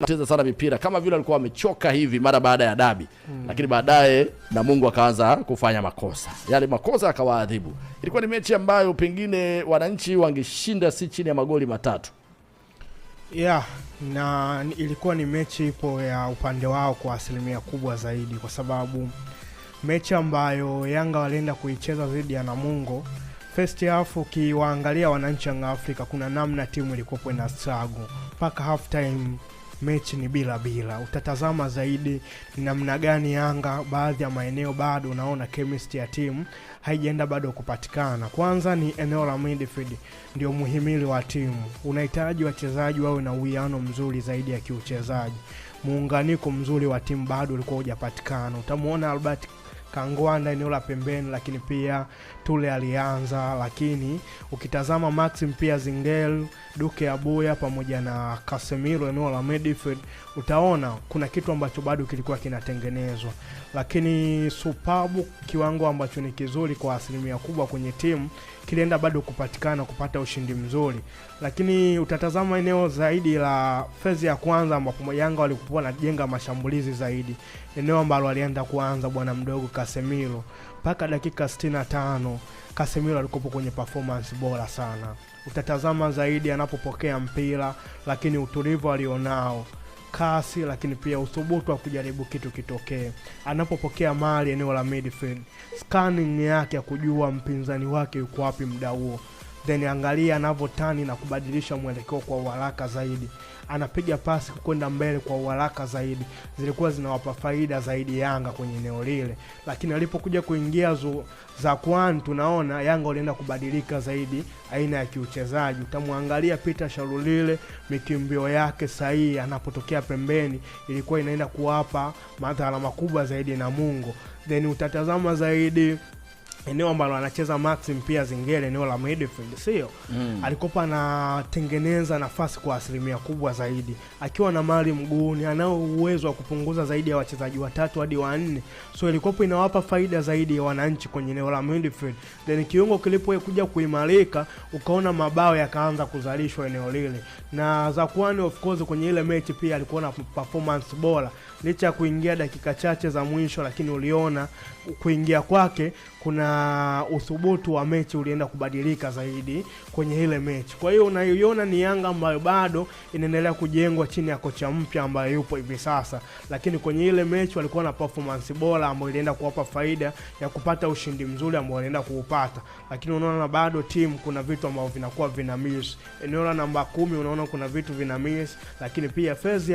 Cheza sana mipira kama vile alikuwa amechoka hivi mara baada ya dabi. Lakini baadaye Namungo akaanza kufanya makosa. Yale makosa akawaadhibu. Ilikuwa ni mechi ambayo pengine wananchi wangeshinda si chini ya magoli 3. Yeah, na ilikuwa ni mechi ipo ya upande wao kwa asilimia kubwa zaidi, kwa sababu mechi ambayo Yanga walienda kuicheza dhidi ya Namungo, first half ukiwaangalia wananchi Yanga Afrika kuna namna timu ilikuwa ina struggle mpaka half time mechi ni bila bila. Utatazama zaidi ni namna gani Yanga baadhi ya maeneo bado unaona chemistry ya timu haijaenda bado kupatikana. Kwanza ni eneo la midfield, ndio muhimili wa timu. Unahitaji wachezaji wawe na uwiano mzuri zaidi ya kiuchezaji. Muunganiko mzuri wa timu bado ulikuwa hujapatikana. Utamuona Albert Kangwanda eneo la pembeni, lakini pia Tule alianza, lakini ukitazama Maxim pia Zingel, Duke Abuya pamoja na Casemiro eneo la midfield, utaona kuna kitu ambacho bado kilikuwa kinatengenezwa. Lakini Supabu kiwango ambacho ni kizuri kwa asilimia kubwa kwenye timu kilienda bado kupatikana kupata ushindi mzuri. Lakini utatazama eneo zaidi la fezi ya kwanza ambapo Yanga walikuwa wanajenga mashambulizi zaidi, eneo ambalo walienda kuanza bwana mdogo Casemiro mpaka dakika 65 Casemiro alikuwa kwenye performance bora sana. Utatazama zaidi anapopokea mpira, lakini utulivu alionao, kasi, lakini pia uthubutu wa kujaribu kitu kitokee. Anapopokea mali eneo la midfield, scanning yake ya kujua mpinzani wake yuko wapi muda huo, then angalia anavotani na kubadilisha mwelekeo kwa uharaka zaidi, anapiga pasi kwenda mbele kwa uharaka zaidi, zilikuwa zinawapa faida zaidi Yanga kwenye eneo lile. Lakini alipokuja kuingia Zakwan, tunaona Yanga walienda kubadilika zaidi aina ya kiuchezaji. Utamwangalia Peter Shalulile, mikimbio yake sahihi anapotokea pembeni ilikuwa inaenda kuwapa madhara makubwa zaidi Namungo. Then utatazama zaidi eneo ambalo anacheza Maxim pia Zingele eneo la midfield, sio? Alikopa anatengeneza nafasi kwa asilimia kubwa zaidi. Akiwa na mali mguuni, anao uwezo wa kupunguza zaidi ya wachezaji 3 hadi 4. So ilikopo inawapa faida zaidi ya wananchi kwenye eneo la midfield. Then kiungo kilipokuja kuimarika, ukaona mabao yakaanza kuzalishwa eneo lile. Na Zakwani of course kwenye ile mechi pia alikuwa na performance bora. Licha ya kuingia dakika chache za mwisho, lakini uliona kuingia kwake kuna uthubutu wa mechi ulienda kubadilika zaidi kwenye ile mechi. Kwa hiyo unaiona ni Yanga ambayo bado inaendelea kujengwa chini ya kocha mpya ambaye yupo hivi sasa, lakini kwenye ile mechi walikuwa na performance bora ambayo ilienda kuwapa faida ya kupata ushindi mzuri ambao walienda kuupata. Lakini unaona bado timu kuna vitu ambavyo vinakuwa vina miss. Eneo la namba 10 unaona kuna vitu vina miss, lakini pia phase